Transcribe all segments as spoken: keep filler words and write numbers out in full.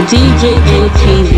D J N T V.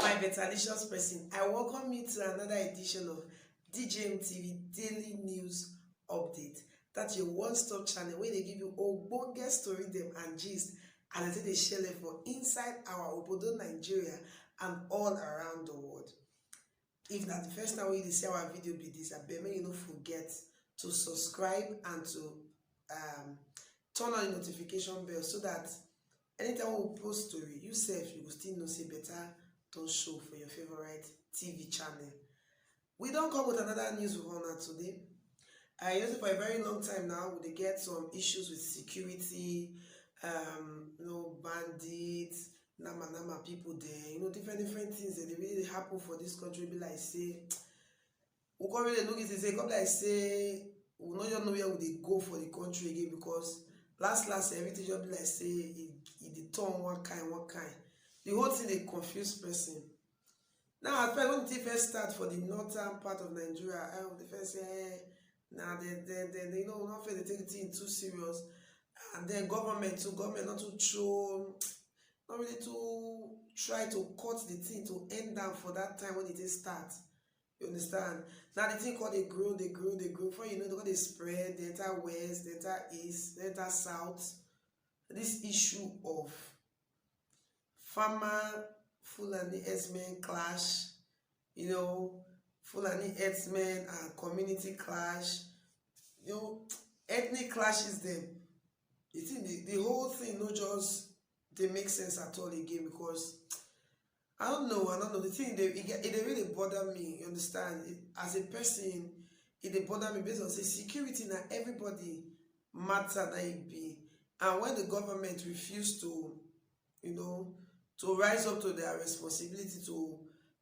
My betalicious person, I welcome you to another edition of D J M T V Daily News Update. That's your one-stop channel where they give you ogbonge story dem and gist and I say they share for inside our obodo Nigeria and all around the world. If na the first time wey you dey see our video be this, abeg make you no forget to subscribe and to um, turn on the notification bell so that anytime we post story, you sef you go still know say better don show for your favorite T V channel. We don come with another news for una today. I know say for a very long time now, we dey get some issues with security, um, you know, bandits, nama nama people there, you know, different different things that dey really dey happen for this country. Be like say we come really look it say come like say we no just know where we dey go for the country again because last last everything just be like say e e dey turn one kind one kind. The whole thing dey confuse person. Now at first when the thing first start for the northern part of Nigeria, I the first say eh, na the the the the you know not fair dey take the thing too serious, and then government too government not too show not really too try to cut the thing to end down for that time when it is start. You understand? Now the thing called they grow, they grow, they grow. Before you know, they go they spread, they enter west, they enter east, they enter south. This issue of farmer Fulani X-Men clash, you know, Fulani X-Men and community clash, you know, ethnic clashes them. You think the, the whole thing no just they make sense at all again because I don't know, I don't know. The thing they it, it dey really bother me, you understand? It, as a person, it dey bother me based on say security na everybody matter that it be. And when the government refuse to, you know, to rise up to their responsibility to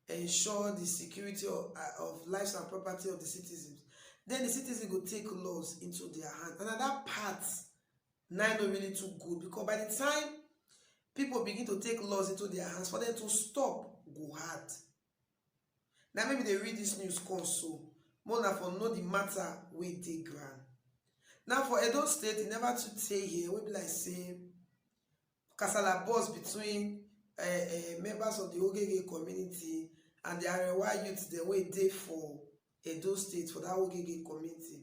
ensure the security of, uh, of lives and property of the citizens, then the citizens go take laws into their hand. And at that part, now no really too good because by the time people begin to take laws into their hands, for them to stop go hard. Now maybe they read this news come so more na for know the matter wey dey ground. Now for Edo State, e never too tey here wey be like say kasala burst between uh, uh, members of the Ogege community and the Arewa youth dem wey dey for Edo State for that Ogege community.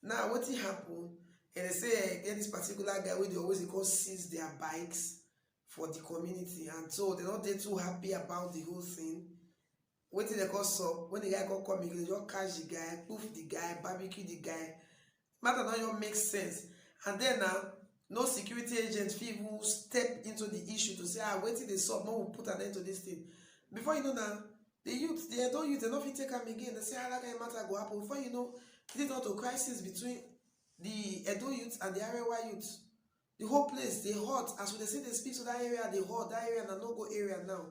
Now wetin happen? And they say eh, get this particular guy wey dey always dey come seize their bikes for the community, and so they no dey too happy about the whole thing. Wetin they call sup when the guy come come, they just catch the guy, poof the guy, barbecue the guy. Matter no just make sense. And then now, no security agent fit even step into the issue to say ah wetin dey sup, make we put an end to this thing. Before you know now, the youth, the Edo youth, they no fit take am again. They say ah that kind matter go happen. Before you know, it lead on to crisis between the Edo youth and the Arewa youth. The whole place dey hot as we dey see the speak, so that area dey hot, that area na no go area now.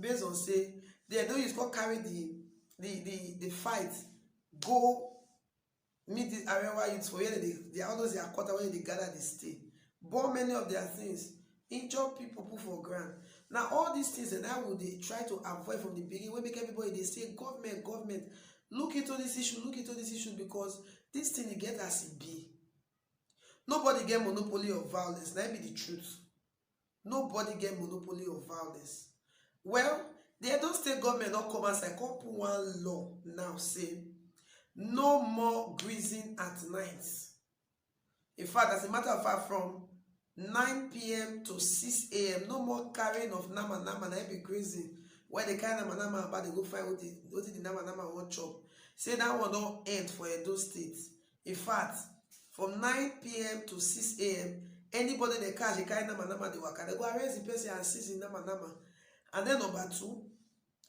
Based on say the Edo youth come carry the the the the fight go meet the Arewa youth for where they dey all those their quarter where they gather dey stay, burn many of their things, injure people put for ground. Now all these things and I would dey try to avoid from the beginning wey make everybody dey say government government look into this issue, look into this issue because this thing e get as e be. Nobody get monopoly of violence, na im be the truth. Nobody get monopoly of violence. Well, the Edo State government don come outside come put one law now say no more grazing at night. In fact, as a matter of fact, from nine p.m. to six a.m., no more carrying of nama nama na im be grazing. Where they carry nama nama about they go find what the, what the nama nama wan chop. Say that one don end for Edo State. In fact, from nine p.m. to six a.m., anybody they catch they carry nama nama they waka, they go arrest the person and seize the nama nama. And then number two,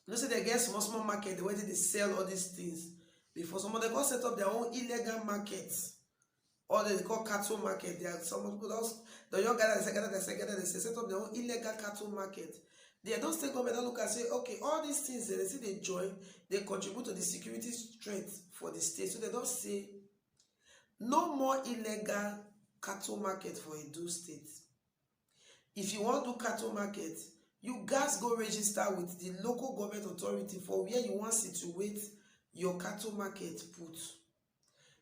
you know say they get small small market the way they sell all these things. Before some of them go set up their own illegal market, or they call cattle market. There are some people also the young guys that gather they say gather they say set up their own illegal cattle market. They don't take government don't look and say okay, all these things they see they join, they contribute to the security threat for the state. So they don't say no more illegal cattle market for Edo State. If you wan do cattle market, you gats go register with the local government authority for where you wan situate your cattle market put.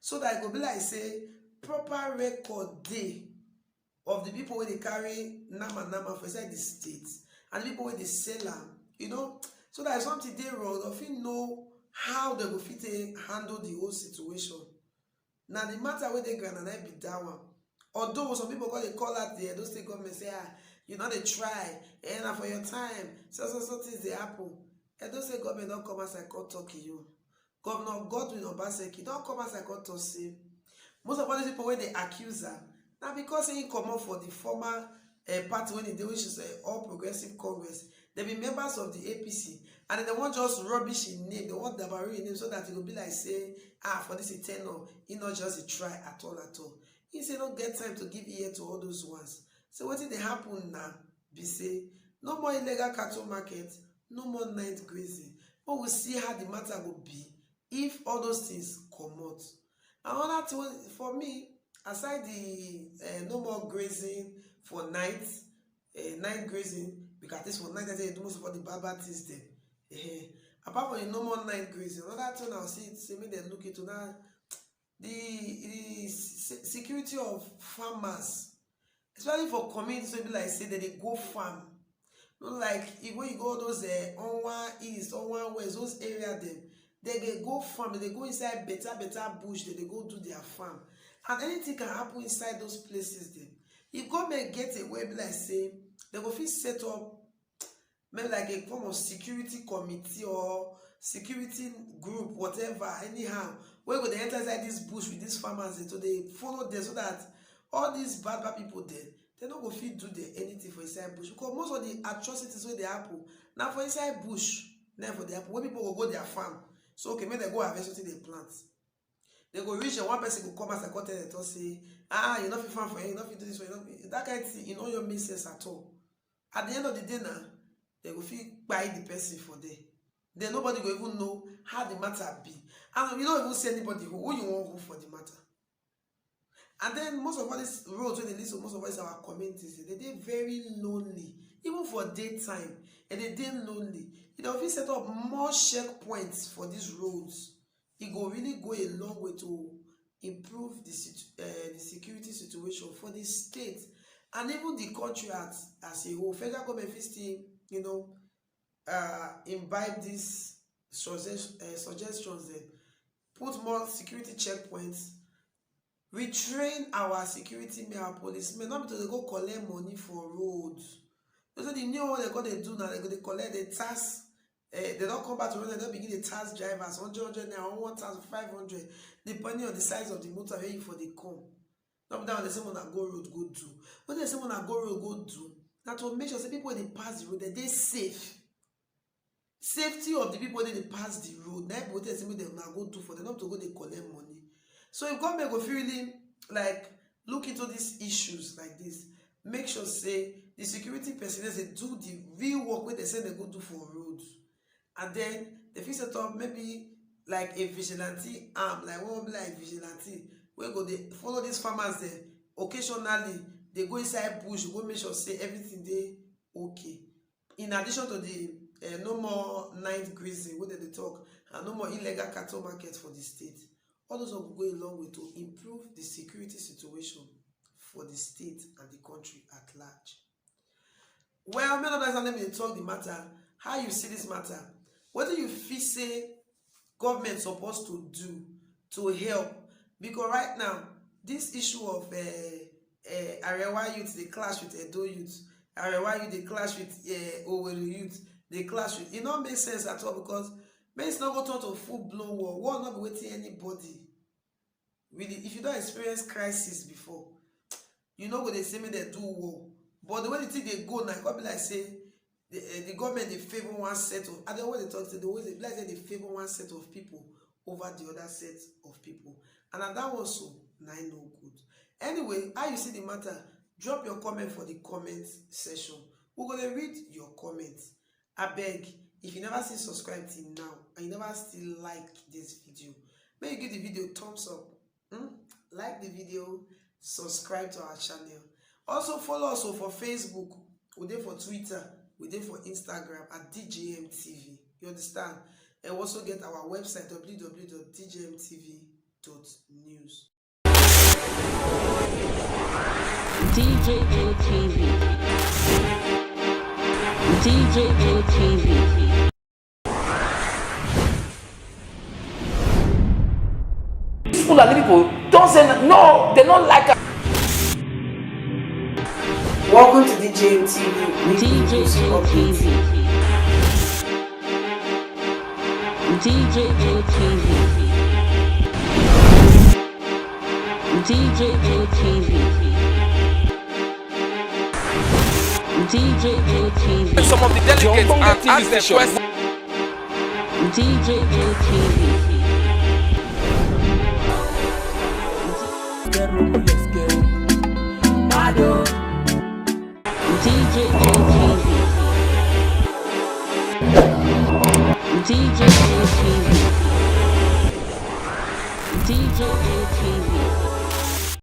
so that e go be like say proper record dey of the people wey dey carry nama nama for inside the state and the people wey dey sell am, you know, so that if something dey wrong, dem fit know how dem go fit take handle the whole situation. Na the matter wey dey ground na im be that one. Although some people come dey call out the Edo State government say, ah, you no dey try, eh, na for your time so so so things dey happen. Edo State government don come outside come talk e own. Governor Godwin Obaseki don come outside come talk say most of all these people wey dey accuse am na because say he comot for the former uh, party wey he dey, which is uh, All Progressive Congress. They be members of the A P C and they wan just rubbish him name, they wan dabari him name so that e go be like say, ah, for this e ten ure, he no just dey try at all at all. He say no get time to give ear to all those ones. So wetin dey happen now be say no more illegal cattle market, no more night grazing. But we see how the matter go be if all those things comot. Another thing wey, for me, aside the uh, no more grazing for night, uh, night grazing, because at least for night, I say do most of all the bad bad things there. Eh, apart from the no more night grazing, another thing I see say make dem look into now the the se- security of farmers, especially for communities wey be like say dem dey go farm. No, like if when you go all those uh, Onwa East, Onwa West, those area dem, dem dey go farm, dem dey go inside better better bush, dem dey go do their farm, and anything can happen inside those places dem. If government get a way be like say dem go fit set up maybe like a form of security committee or security group, whatever, anyhow, wey go dey enter inside this bush with these farmers dem to dey follow them so that all these bad bad people dem, dem no go fit do them anything for inside bush, because most of the atrocities wey dey happen na for inside bush. Na for dey happen wey people go go their farm, so okay, make dem go harvest wetin dem plant. Dem go reach there, one person go come outside come tell dem talk say, ah, you no fit farm for here, you no fit do this one, you no fit, that kind thing, e no even make sense at all. At the end of the day now, dem go fit kpai the person for there. Then nobody go even know how the matter be, and you no even see anybody who, who you wan hold for the matter. And then most of all these roads wey dey lead to most of all these our communities, dem dey very lonely. Even for daytime, dem dey dey lonely. If dem fit set up more checkpoints for these roads, e go really go a long way to improve the situ- uh, the security situation for the state and even the country at as a whole. Federal government fit still, you know, uh, imbibe these suggest- uh, suggestions dem, put more security checkpoints, retrain our security men, our policemen, not be to dey go collect money for road. You know the new one wey dem go dey do now, dem go dey collect, dey tax. Eh, dem don come back to road, dem don begin dey tax drivers hundred, hundred naira, one thousand five hundred, depending on the size of the motor wey you for dey come. No be that one dem say una go road go do. Wetin dem say una go road go do na to make sure say people wey dey pass the road dem dey safe. Safety of the people wey dey pass the road na be wetin dem say make dem una go do for them, not to go dey collect money. So if government go fit really like look into these issues like this, make sure say the security personnel dey do the real work wey dem say dem go do for road, and then dem fit set up maybe like a vigilante arm, like one be like vigilante wey go dey follow these farmers dem occasionally, dey go inside bush go make sure say everything dey okay. In addition to the uh, no more night grazing wey dem dey talk and no more illegal cattle market for the state, all those one go go a long way to improve the security situation for the state and the country at large. Well, make una understand, let me dey talk the matter. How you see this matter? Wetin you feel say government suppose to do to help? Because right now, this issue of uh, uh, Arewa youth dey clash with Edo youth, Arewa youth dey clash with uh, Owerri youth, dey clash with, e no make sense at all, because make e no go turn to full blown war. War no be wetin anybody really, if you don experience crisis before, you no go dey say make dem do war. But the way the thing dey go now, e come be like say the, eh, the government dey favour one set of, I dey always dey talk say the way dey be like say dey favour one set of people over the other set of people, and na that one so na im no good. Anyway, how you see the matter? Drop your comment for the comment section. We go dey read your comment. Abeg, if you never still subscribe till now and you never still like this video, make you give the video thumbs up. Hmm? Like the video, subscribe to our channel. Also follow us o for Facebook, we dey for Twitter, we dey for Instagram at D J M T V. You understand? And we also get our website, W W W dot D J M T V dot news. D J N T V. D J N T V. These Fulani people don't say no, they don't like us. Welcome to D J N T V. D J N T V. D J N T V. D J N T V. D J N T V. Some of the delegates and ask them questions. D J N T V. D J N T V. D J N T V. D J N T V.